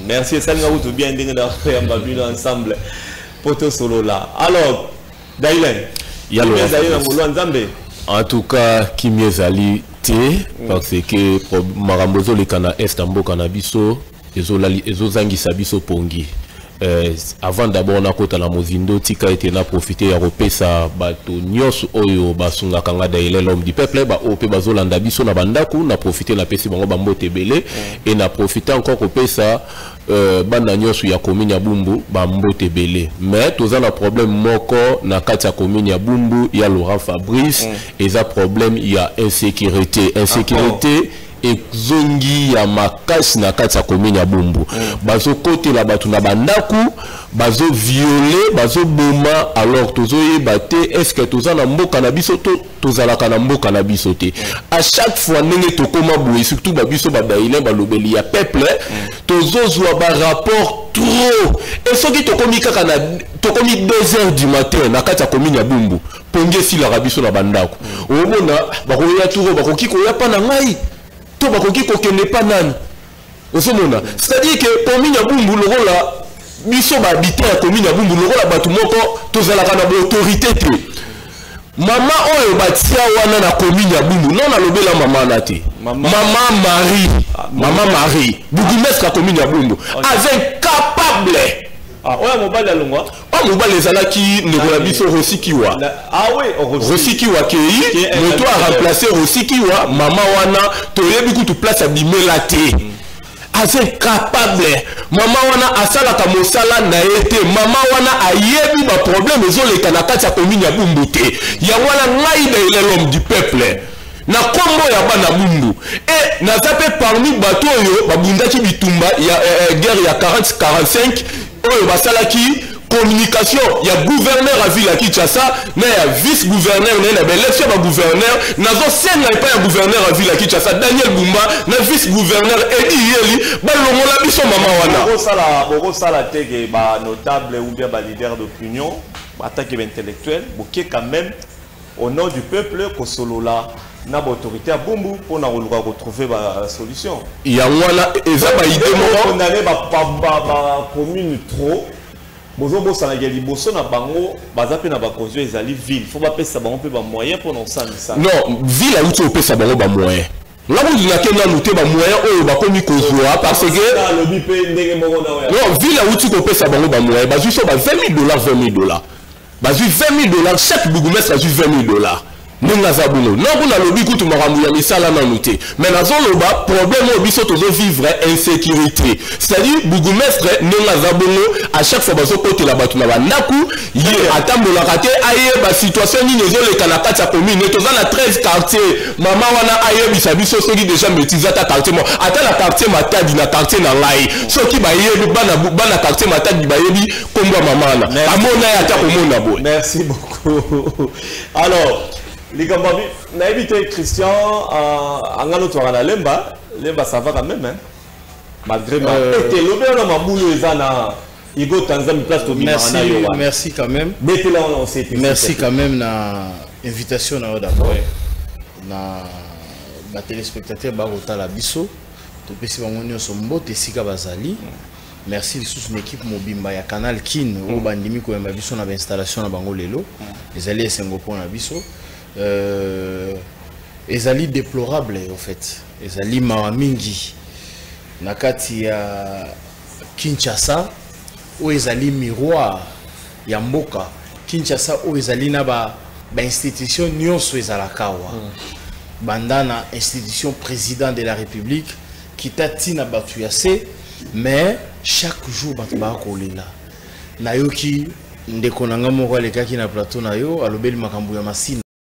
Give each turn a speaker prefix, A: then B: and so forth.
A: Merci, esalinga kutu bien ndenge na koyamba bino ensemble po tosolola. Alors Dailen,
B: Ya Laurent.
A: Ezali na
B: Fabrice.
A: ngolu ya Nzambe.
B: En tout cas, kimia ezali te, parce que makambo ezoleka na est ya mboka na biso ezozangisa biso pongi. Avant d'abord nakota na mozindo, tika ete na profite ya kopesa bato nyonso oyo basungaka nga Daile, l'homme du peuple, baoyo mpe bazolanda biso na bandako, na profite napesi bango bambote ebele et na profite encore kopesa bana nyonso ya commune ya Bumbu bambote ebele. Mais toza na problème moko na kati ya commune ya Bumbu ya Laurent Fabrice, eza problème ya insécurité. Insécurité ezongi ya makasi na kati ya commune ya Bumbu. Bazokotela bato na bandako, bazoviole, bazoboma. Alors tozoyeba te est ce que toza na mboka na biso to tozalaka na mboka na biso te. À chaque fois ndenge tokóma boye, surtout babiso badailin, balobeli ya peuple, tozozwa barapport trop. E soki tokomi kaka na tokomi 2 heures du matin na kati ya commune ya Bumbu, pongi esilaka biso na bandako. Omona bakoya turo, bakoki koya mpa na ngai to bakoki kokende mpa nani. Ozomona, c'est-à-dire que commune ya Bumbu, lokola biso bahabitant ya commune ya Bumbu, lokola bato moko tozalaka na baautorité te. Mama oyo batia wana na commune ya Bumbu, non, nalobela mama wana te. Mama Marie, mama Marie, bourgmestre ya commune ya Bumbu, aza incapable.
A: Ah, oyo mobali alongwa.
B: Oyo mobali ezalaki ndeko na biso Rosi Kiwa.
A: Ah oui, Rosi.
B: Rosi Kiwa kei, moto aremplace Rosi Kiwa, mama wana toyebi kutu place abimela te. Aza incapable mama wana, asalaka mosala na ye te. Mama wana ayebi baproblème ezoleka na kati ya commune ya Bumbu te. Yango wana ngai Daile, l'homme du peuple, na nkombo ya bana Bumbu, e naza mpe parmi bato oyo babundaki bitumba ya guerre ya 40 45, oyo basalaki communication ya gouverneur ya ville ya Kinshasa na ya vice gouverneur na ye na baélection ya bagouverneur. Nazosenga epai ya gouverneur ya ville ya Kinshasa Daniel Bumba na vice gouverneur Edi Yeli balongola biso mama wana.
A: Bokosala te ke banotable ou bien baleader d'opinion, atake baintellectuel, boke quand même au nom du peuple kosolola na baautorité ya Bumbu mpona koluka kotrouver basolution?
B: Yango wana eza baidée moko.
A: Condamné bacommune trop, bozobosanaka liboso na bango baza mpe na bakonzi oyo ezali ville, faut bapesa bango mpe bamoyen mpona kosala.
B: Non, ville auti opesa bango bamoyen. Nga kolingaki nanu te bamoyen oyo bakomi kozwa, parce que
A: Alobi mpe ndenge moko na oyo.
B: Non, ville auti kopesa bango bamoyen, bazwi so ba 20 000 $, 20 000 $, bazwi 20 000 $, chaque bourgmestre azwi 20 000 $. Ndenge aza bongo, non, kuna alobi kutu makambo ya misala nanu te, mais nazoloba problème oyo biso tozovivre, insécurité. C'est-à-dire bourgmestre ndenge aza bongo, à chaque fois bazokotela bato na bandako, ye atambolaka te ayeba situation nini ezoleka na kati ya commune. Toza na 13 quartier. Mama wana ayebisa biso soki déjà maîtrise ata quartier moko, ata na quartier Matadi, na quartier na ngai, soki bayebi bana quartier Matadi bayebi kombo ya mama wana, bamona ye ata komona boye.
A: Merci beaucoup. Alors likambo nayebi te, Christian, angano twaka na Lemba. Lemba, ça va quand même, hein? Malgré ma ete lobi wana mabulu eza na Igo Tanzambi, place tobimaka na yo wana.
C: Merci quand même.
A: Betela wana osete.
C: Merci quand même na invitation na yo d'abord, na batéléspectateur bakotala biso, topesi bango nyonso mbote esika bazali. Merci lisusu na équipe mobimba ya Canal Kin oyo bandimi koyamba biso na bainstallation na bango lelo. Ezali esengo mpona biso. Ezali déplorable au fait, ezali mawa mingi na kati ya Kinshasa oyo ezali miroir ya mboka. Kinshasa oyo ezali na ba bainstitution nyonso ezalaka awa, banda na institution président de la République kita ntina bato ya se, mais chaque jour bato baka kolela. Nayoki ndeko na nga moko alekaki na plateau na yo, alobeli makambo ya Masina.